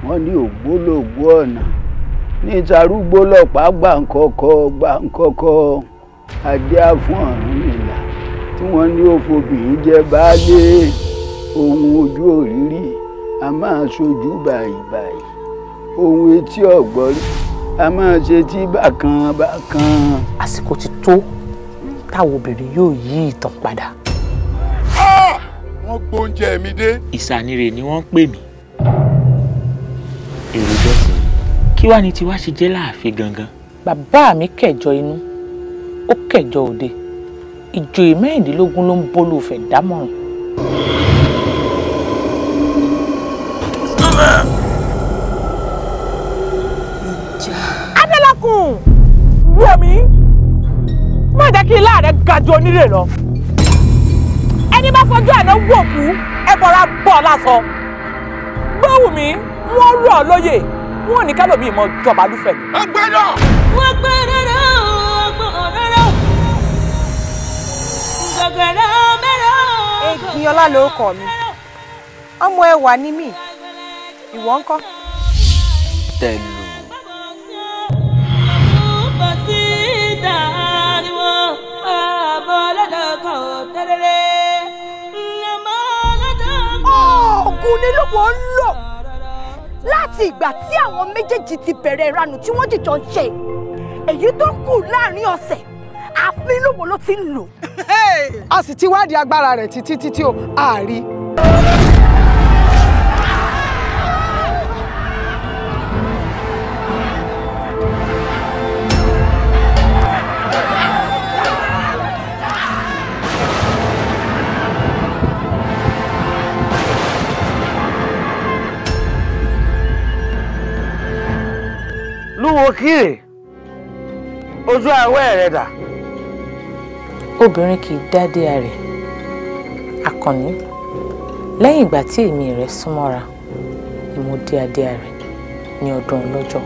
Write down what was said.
Wọ́n ní ògbólógbó ọ̀nà nítarúgbó lọ́pàá gbàǹkọ́kọ́ gbàǹkọ́kọ́ adé fún Ọ̀rúnmìlà tí wọ́n ní ó fobìnrin jẹ́ baálé. Ohun ojú òrírí a máa ṣojú bàìbàì, ohun etí ọ̀gbọ́rí a máa ṣe tí bákan bákan. Àsìkò ti tó táwọn obìnrin yóò yí ìtàn padà. Wọ́n gbóúnjẹ mi dé. Ìsànire ni wọ́n ń pè mí. Èrò jọ́sìn kí wàá ní tiwa ṣe jẹ́ láàfin gangan. Bàbá mi kẹjọ inú, ó kẹjọ òde, ìjòyè 16 ló ń bólúfẹ̀ dámọ̀ràn. Adélakùn, wò mí, má jẹ́ kí ilá rẹ̀ ga ju onírè lọ. Ẹni bá fojú ẹ̀ lọ wò kú, ẹ bọ̀ra bọ̀ lásọ. Gbóhùn mi, wọ́n rọ̀ lóyè, wọ́n ní kálòmíì mọ jọba lúfẹ̀. Ẹgbẹ́ náà. Wọ́n gbẹ́ rárá ọgbọ̀n rárá gbọ̀ngàrà mẹ́rọ̀. Egbinola lorúkọ mi, ọmọ ẹwà ni mí, ìwọ ńkọ́? Tẹ̀lú. Oògùn ni Lúwo ń lò láti ìgbà tí àwọn méjèèjì ti bẹ̀rẹ̀ ìranù tí wọ́n jìjọ ń ṣe. Èyí tó kù láàrin ọ̀sẹ̀, ààfin Lúwo ló ti ń lò. A sì ti wádìí agbára rẹ̀ títí títí o, a rí. Lúwo kíre, ojú àwẹ̀ rẹ̀ dà. Obìnrin kì í dádé rẹ̀. Àkànní, lẹ́yìn ìgbà tí èmi rẹ̀ súnmọ́ra ni mo dé adé rẹ̀ ní ọdún ọlọ́jọ́.